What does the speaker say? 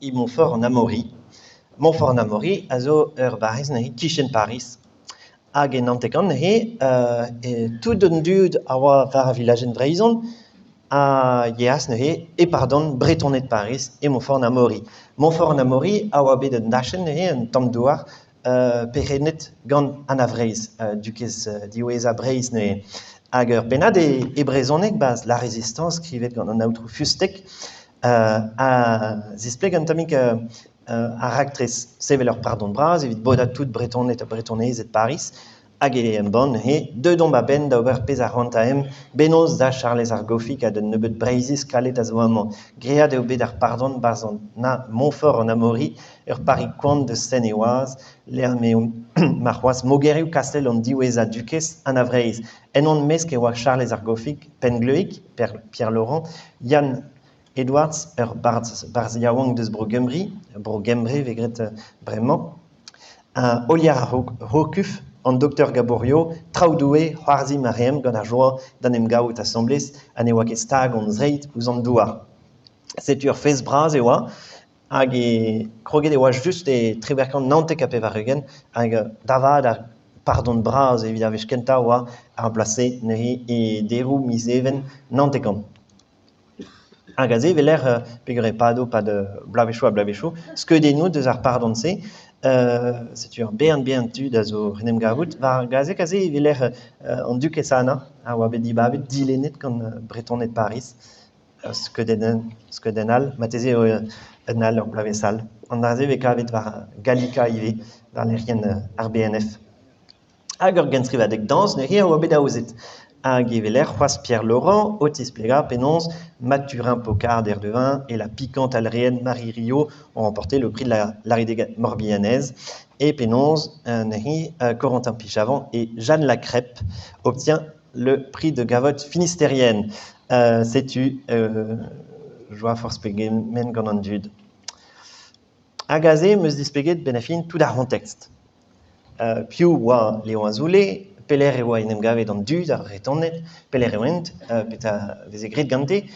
E Montfort-en-Amaury. Montfort-en-Amaury a zo ur barrez neuze e-kichen Pariz. Hag en hanter-kant neuze tout an dud a oa war ar vilajenn Vreizhan a yeas neuze e pardon Bretoned Pariz e Montfort-en-Amaury. Montfort-en-Amaury a oa bet un dachenn neuze, un tamm douar perc'hennet gant Anna Vreizh, dukez diwezhañ Breizh neuze. Hag ur pennad e brezhoneg 'barzh La Résistance skrivet gant an aotrou Fusteg a zispleg un tammig ar raktres sevel ur pardon bras evit bodañ tout Bretoned ha Bretonezed Pariz hag e embann neuze deuet omp a-benn da ober pezh a c'hoantaemp bennozh da Charlez ar Gofig ha d'un nebeud Breizhiz kalet a zo amañ. Graet eo bet ar pardon 'barzh an Montfort-en-Amaury, ur park koant deus Seine-et-Oise, lec'h m'eo ma c'hoazh mogerioù kastell an diwezhañ dukez Anna Vreizh. En hon mesk e oa Charlez ar Gofig, Penngleug, Pierre Laurent, Yann Edwards, ur barzh yaouank deus Bro-Gembre, Bro-Gembre vez graet bremañ, Olier ar C'hokuf, an doktor Gaborio, traoù Doue, c'hoarzhin a reemp gant ar joa d'en em gavout asambles ha ne oa ket stag hon zreid ouzh an douar. Setu ur fest bras e oa hag e kroget e oa just e 1899 hag da vat ar pardon bras evit ar wech kentañ oa ar bloaz-se neuze e deroù miz Even 900. Hag aze e weler peger e pado pad bloavezhioù ha bloavezhioù skeudennoù deus ar pardon-se. Setu ur bern bern tud a zo en em gavout. War gazeg aze e weler an dukez Anna a oa bet dibabet, dilennet gant Bretoned Pariz. Skeudenn, skeudenn all, marteze eo un all ur bloavezh all. An dra-se e vez kavet war Gallica ivez, war lec'hienn ar BNF. Hag ur genstrivadeg dañs neuze a oa bet aozet. Hag e weler c'hoazh Pierre Laurent o tisplegañ penaos Mathurin Pocard d'Erdevin et la piquante alréenne Marie Rio ont remporté le prix de la Laridega morbihanaise et penaos neuze Corentin Pichavant et Jeanne Lacrêpe obtient le prix de gavotte finistérienne. Setu joa forzh pegement gant an dud. Hag aze 'm eus displeget benn ar fin tout ar c'hontekst. Piv oa Léon Azoulay, pelec'h e oa en em gavet an dud, ar Vretoned, pelec'h e oant, petra veze graet gante.